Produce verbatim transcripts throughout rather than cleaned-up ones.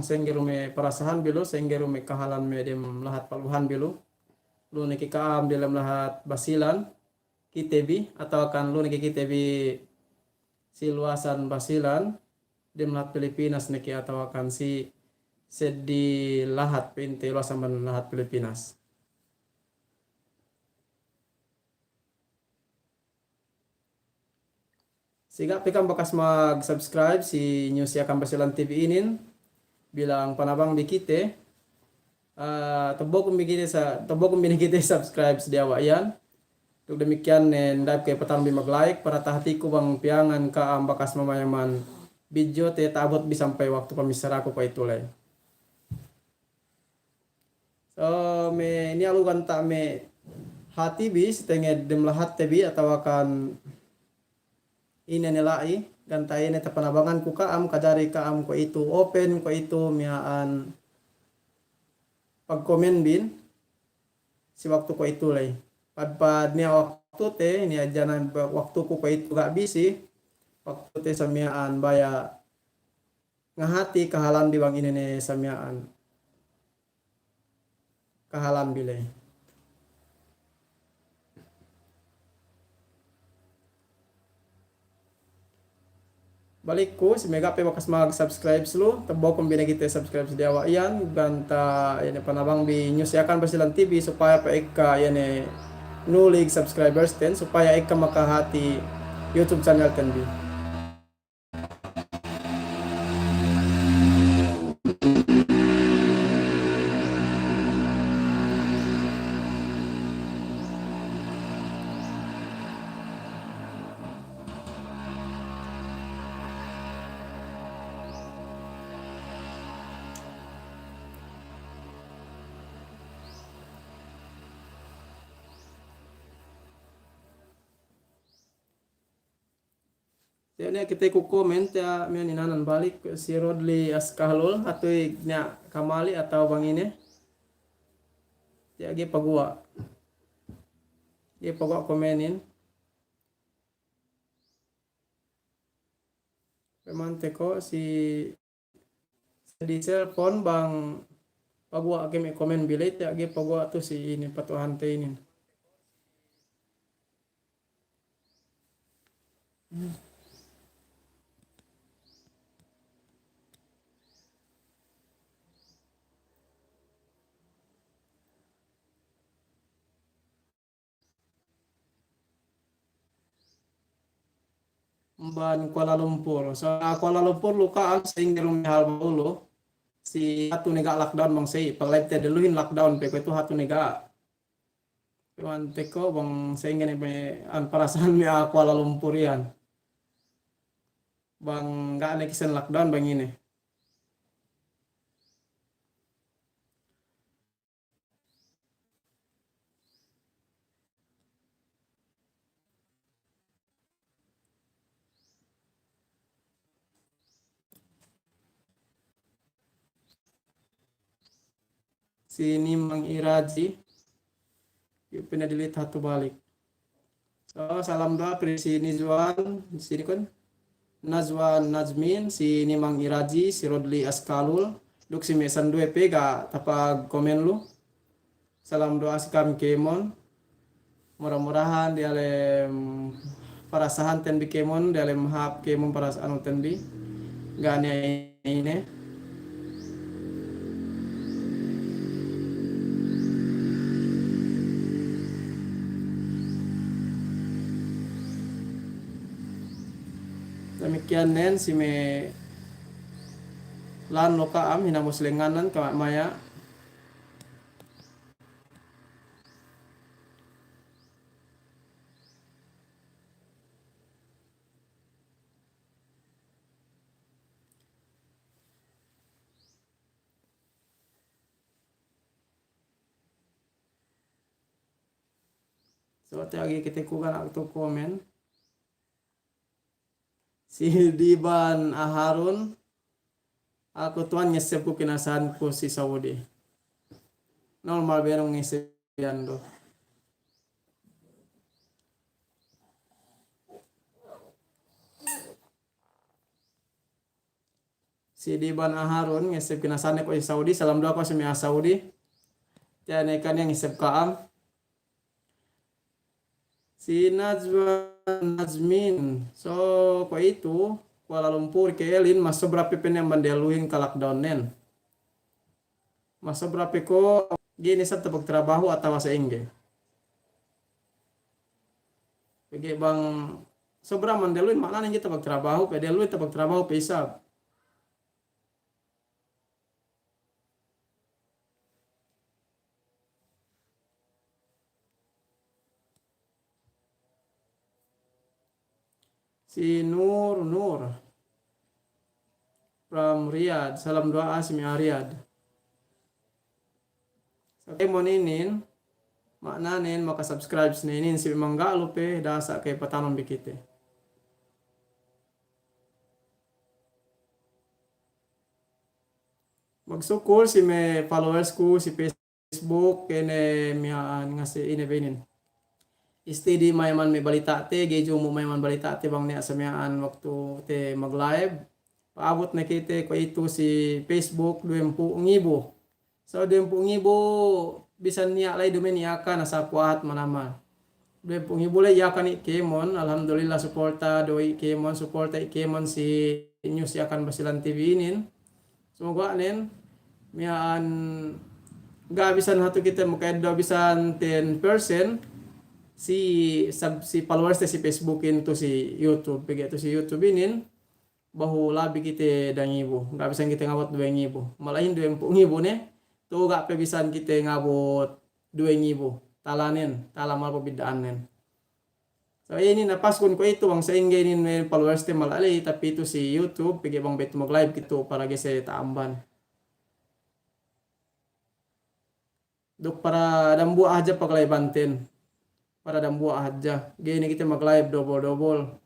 sa'ingge du me' parasahanbi lu, sa'ingge du me' kahalanbi dem lahat paluhanbi lu. Lu ne ke ka'am diyalem lahat Basilan, kite bi, atawakan lu ne ke kite bi si luwasan Basilan, dem lahat Pilipinas ne ke atawakan si seddi lahat pa'inte luwasan amban lahat Pilipinas. Si ga' pe ka'am bakas mag-subscribe si News Yakan Basilan T V inin, bilang panabangbi kite, ah, tebokun bi kite sa-, tebokun bi ne kite subscribe si diyawa' iyan. Duk damikkiyan ne, da'a pe ke patarumbi mag-like, para tahatiku bang piyangan ka'am bakas mamayaman video te ta'abut bi sampay waktu pamissaraku kuwe'itu ley. So, me' niya' lu ganta' me' hati bi, si tenged dem lahatte bi, atawakan ine ne la'i, ganta' ine tapanabanganku ka'am, kajari ka'am kuwe'itu open, kuwe'itu miya'an pagkomenbin, si waktu kuwe'itu ley. Padpad niya' waktu te, niya' janan ba-, waktuku kuwe'itu ga' bisi, waktu te sa miya'an baya' ngahati kahalanbi bang ine ne sa miya'an kahalanbi ley. Balikku, si me' ga' pe bakas mag-subscribe lu, tebokun bi ne kite subscribe si diyawa' iyan, ganta' iye ne panabangbi News Yakan Basilan T V, supaya pe ekka iye ne nulig subscribers ten, supaya ekka makahati YouTube channel ten bi. Tiya' niya' kite ku komen, tiya' miya'an inanan balik si Rodli Askalul, atu i niya' kamali atawa bang ine. Tiya' ga'i paguwa'. Ga'i paguwa' komenin. Pemante ko' si Di cellphone bang paguwa' ke me' komen bi ley, tiya' ga'i paguwa' tu si inin, patuhante inin. Amban Kuala Lumpur. So, Kuala Lumpur lu ka'am sa'ingge du me' halga' ulu. Si hatu ne ga' lockdown bang sa'i, pag-live te deluhin lockdown pe kuwe'itu hatu ne ga'. Pemante ko' bang sa'ingge ne me' an parasahan me' a'a Kuala Lumpur iyan. Bang ga' ne kisen lockdown bang ine. Si Nimang Iraji. Yu' pina-delete hatu balik. So, salam du'a pe si Nizwan, si ine kun? Nazwan Nazmin, si Nimang Iraji, si Rodli Askalul, duk si me' sinduwe pe ga' tapag-komen lu. Salam du'a si ka'am kēmon. Mura-murahan diyalem parasahan ten bi kēmon, diyalem hāp kēmon paras-, anu ten bi. Ga' niya' ine. Damikkiyan nen si me' lān lu ka'am hinang muslinganan kama' maya'. So, tiya' ga'i kite ku ga' ne aku tu komen. Si Diban Aharun, aku tuwan ngesep ku kinasahan ku si Saudi. Normal be nu ngesep iyan du. Si Diban Aharun, ngeseb kinasanne ko' Saudi, salam du'a ko' si me' Saudi. Tiya' ne kan yang ngeseb ka'am. Si Najwa Najmin. So, kuwe'itu, Kuala Lumpur, K L in, mas sobra pe pene amban dehelluhin ka-lockdown nen. Mas sobra pe ko', ga'i ne isab tapagtrabahu atawa sa'ingge. Pegge' bang sobra amban dehelluhin, ma'nane ga'i tapagtrabahu, pe dehelluhin tapagtrabahu pe isab. Si Nur, Nur. From Riyadh. Salam du'a si me' Riyadh. Sa' kēmon inin, ma'nanen maka-subscribe ne inin si me' mangga' lupe, dasa' ke patanun bi kite. Magsukul si me' followers ku si Facebook, kene miya'an ngase' ine be inin. Istidi mayaman me' balita'te, ga'i jumu' mayaman balita'te bang niya' sa miya'an waktu te mag-live. Pa'abut ne kite kuwe'itu si Facebook, duwempū' ngibu. So, duwempū' ngibu bisan niya' la'i duma'in Yakan, asal kuwahat manamal. Duwempū' ngibu la'i Yakan i' kēmon, alhamdulillah, suporta du i' kēmon, suporta i' kēmon si News Yakan Basilan T V inin. Sumaguwa' nen, miya'an ga' bisan hatu kite maka'eddo' bisan ten percent si sub-, si followers te si Facebook in tu si YouTube, pegge' tu si YouTube inin, behu labi kite dangibu, ga' bisan kite ngabut duwe ngibu. Malahin duwempū' ngibu ne, tu ga' pe bisan kite ngabut duwe ngibu. Talanen, tala mal pabidda'annen. So, inin napaskun kuwe'itu bang sa'ingge inin me' followers te mala'i, tapi itu si YouTube, pegge' bang behu mag-live kite para ga'i se ta'amban. Duk para dambuwa' hadja pag-live-anten. Para dambuwa' hadja. Ga'i ne kite mag-live dobol-dobol.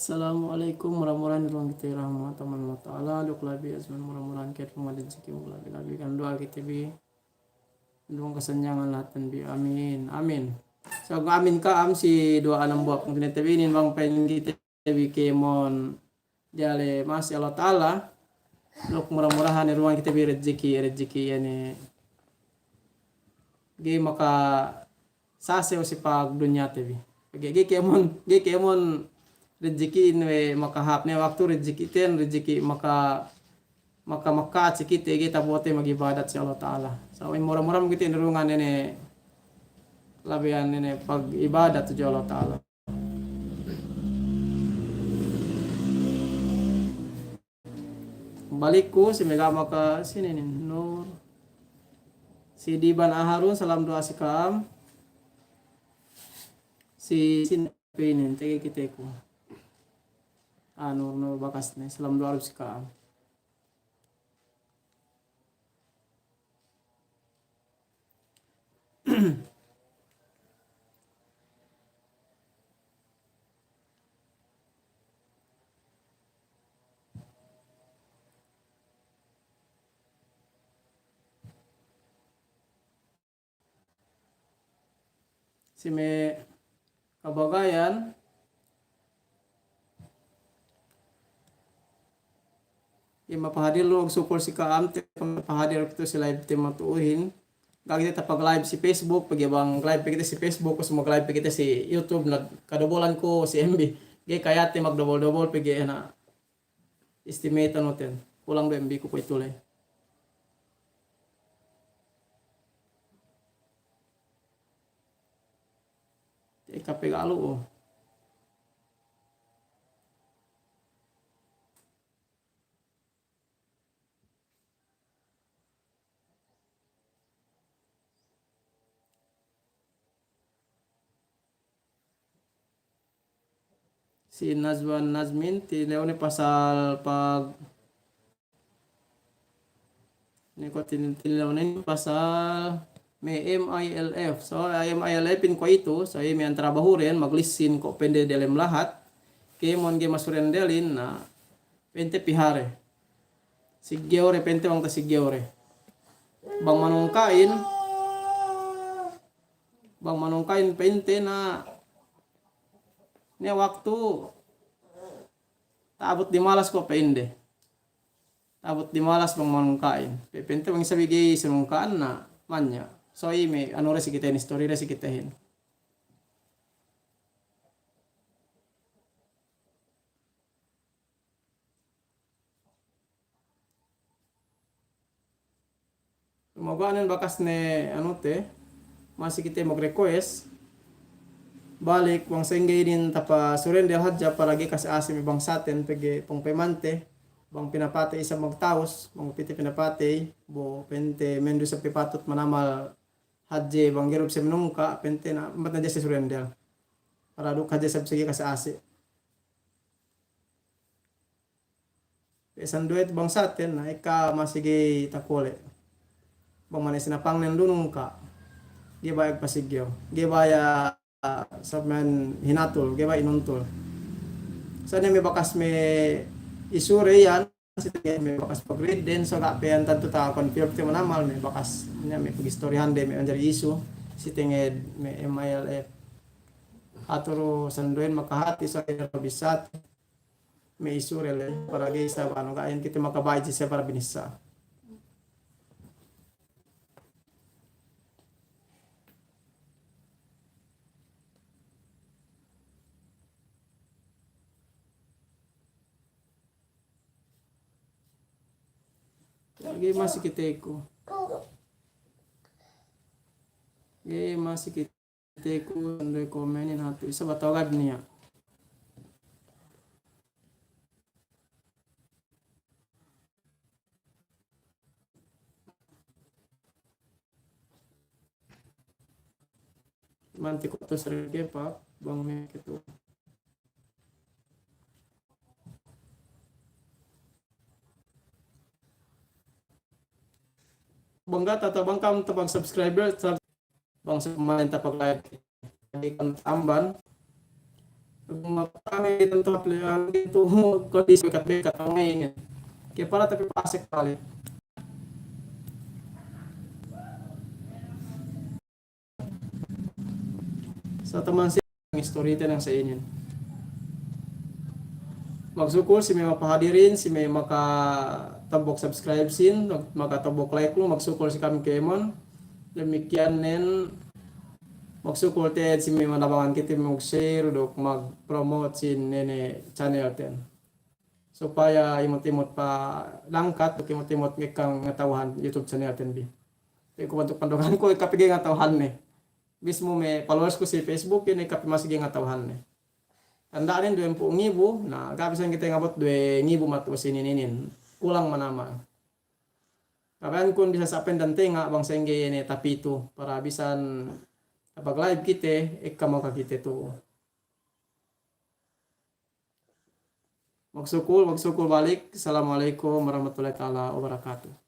Assalamu alaikum, mura-murahan iruwang kite rahmat amban Allah Ta'ala, duk labi azman mura-murahan kite punggadin siki labi-labi kan du'a kite bi. Duwang kasanyangan lahatan bi. Amin. Amin. So, amin ka'am si du'a dambuwa' pungtina'i te bi inin bang pa'in kite bi kēmon diyalem masi Allah Ta'ala, duk mura-murahan iruwang kite bi rejeki, rejeki iye ne ga'i makasasew si pagdunya te bi. Ga'i, ga'i kēmon, ga'i kēmon rejekihin we' makahāp ne waktu rejekiten, rejeki maka, maka, maka'at si kite ga'i tabo'ote magibadat si Allah Ta'ala. So, mura-murahan kite inurungan ine labeyan ine pagibadat tudju Allah Ta'ala. Balikku, si me' ga' maka sine inin, Nur. Si Diban Aharun, salam du'a si ka'am. Si, sine pe inin, tege kite ku. Ah, Nur, Nur bakas ne, salam du'a du si ka'am. Si me' kabagayan, iye mapahadir lu, magsukul si ka'am te mapahadir waktu si live te matu'uhin. Ga' kite tapag-live si Facebook, pegge' bang live pe kite si Facebook, ubus mag-live pe kite si YouTube, na kadobolan ku si M B. Ga'i kaya'te magdobol-dobol pegge' ena estimate anu ten. Kulang du M B ku kuwe'itu le. Te kape ga' lu'u. Si Najwa Najmin, tilew ne pasal pag-, ne ko' tin-, tilew ne pasal me' M I L F. So, M I L F-in ko' itu, so, i' me' antara bahuren, maglissin ko' pende delem lahat, kemon ga'i masurendelin, na, pente pihare. Siggew de pente bang ta siggew de. Bang manungka'in, bang manungka'in pente na niya' waktu ta'abut di malas ko' pende. Ta'abut di malas bang manungka'in. Pe-, pente bang isab ga'i sinungka'an na manya. So i' me' anu de si kitehin, istori de si kitehin. Moga' nen bakas ne anu te, masi kite mag-request balik bang sa'ingge inin tapa surrender hadja para ga'i kase ase me' bangsaten pegge' pungpemante, bang pinapatey isab magtawus, bang pite pinapatey, bu pente mendu isab pe patut manamal hadje bang ga'i du pe siye manungka', pente na, ambat ne hadja siye surrender. Para duk hadja isab siye ga'i kase ase. Pe sanduwe tu bangsaten, na ekka masi ga'i takole'. Bang mane sinapangnen du nungka'. Ga'i baya' pasiggew. Ga'i baya' sab men hinatul, ga'i baya' inuntul. Sa' ne me' bakas me' isure iyan, si tenge me' bakas pag-read den, so ga' pe iyan tantu ta-confirm te manamal me' bakas, ne me' pagistorihan de me' manjari isu, si tenge me' M I L F. Aturu sanduwen makahati, so iyan bisat. Me' isure le, para ga'i isab anu, ga' iyan kite makaba'id si siye para binissā. Ga'i masi kiteku. Ga'i masi kite- Teku, andu' komenin hatu, isab atawa ga' niya'. Manti' ko' tu serge pa, bang me' ketu. Bang ga' tata bang kam tabang subscriber, sab-, bang sa' kumalenta pag-live. Jadi kan tamban. Makame itu, kondisi bekat-bekat, kepala tapi pasek kali. Sa' taman si istoriten yang sa' inin. Magsukul si me' mapahadirin, si me' makatobok subscribe sin, makatobok like lu, magsukul si kami kēmon. Damikkiyan nen, magsukul te'ed si me' manabangan kite mag-share duk mag-promote sin ine ne channel ten. Supaya imut-imut pa langkat, duk imut-imut ngekka ngata'uhan YouTube channel ten bi. Iye ku bantuk pandokanku, ekka pe ga'i ngata'uhanne. Mismu me' followers ku si Facebook inin, ekka pe masi ga'i ngata'uhanne. Tanda'nen duwempū' ngibu, na, ga' bisan kite ngabut duwe ngibu matu'u si inin-inin. Kulang manamal. Kabaya'ankun bisan sa' pendan tenga' bang sa'ingge ine tapitu, para bisan pag-live kite, ekka makakite tu'u. Magsukul, magsukul balik. Assalamu alaikum warahmatullahi ta'ala wabarakatuh.